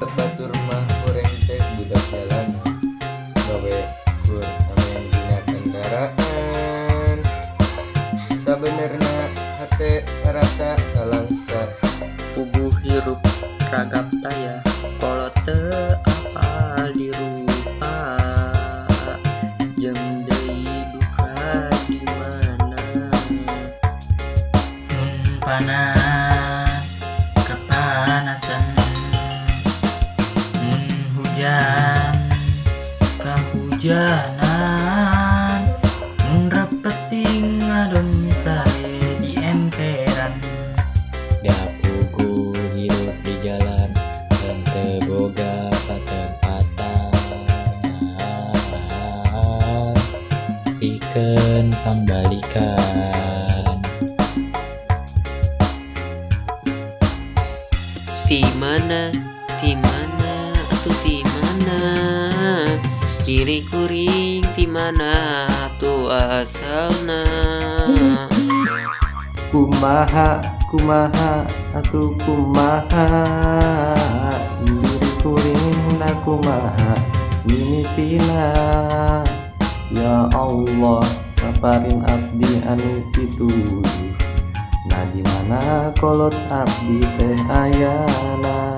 Batur mah urang teh budak jalanan, gawe kur ameng dina kendaraan. Sabenerna hate ngarasa nalangsa. Puguh hirup ragap taya, kolot teu apal dirupa, jeung deui duka di mana. Mun panas kapanasan, mun hujan kahujanan, mun repeting ngadon sare di emperan. Da puguh hirup di jalan, henteu boga patempatan pikeun pangbalikan. Ti mana, ti mana, atuh ti mana? Diri kuring ti mana atuh asalna? Kumaha, kumaha, atuh kumaha? Diri kuring na kumaha mimitina? Ya Allah, paparin abdi anu pituduh. Nah, di mana kolot abdi teh ayana?